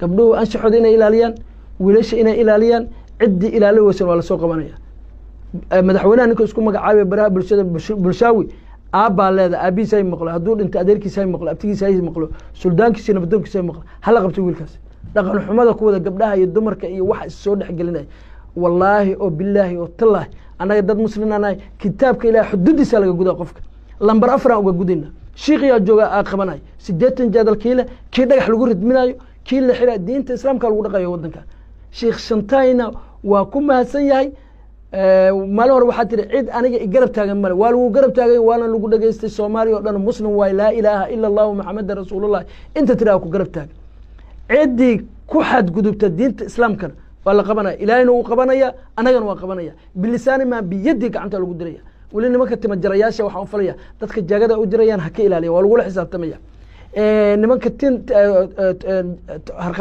Gabdhuhu anshaxooda inay ilaaliyaan, wiilasha inay ilaaliyaan, ciddii ilaalin weysan waa lasoo qabanaya. Madaxweynaha ninka isku magacaabay baraha bulshada Bulshaawi, aabbaa leeda, aabihiis hay maqlo, hadduu dhinto adeerkiis hay maqlo, abtigiis hay maqlo, suldaankiisa, nabadoonkiisa hay maqlo. Hala qabto wiilkaas dhaqan xumada kuwada gabdhaha iyo dumarka iyo waxa is soo dhexgelinaya. Wallaahi oo bilaahi oo tallaahi, annaga dad muslin anahay, kitaabka Ilahay xuduudiisa laga gudaa. Qofka lambar afaraan uga gudayna, shiikiyaa jooga aa qabanay 80 jaadal, kiile kii dhagax lagu ridminayo, kii la xira, diinta Islaamka lagu dhaqayo wadanka. Sheekh Shantayna waa ku mahadsan yahay. Maalin hore waxaa tiri cid aniga igarab taagan male. Waa lagu garab taagay, waana lagu dhageystay. Soomaaliya oo dhan muslim waay, laa ilaaha ila allahu maxamedan rasuulullah inta tiraa ku garab taagan. Ciddii ku xadgudubta diinta Islaamkana waa la qabanaya, Ilaahayna wuu qabanaya, annagana waa qabanaya, bilisaani maa biyadii gacanta lagu diraya. Weli nimanka timajarayaasha waxaan u falaya, dadka jaagada u jirayaan ha ka ilaaliya, waa lagula xisaabtamaya. Nimanka tin.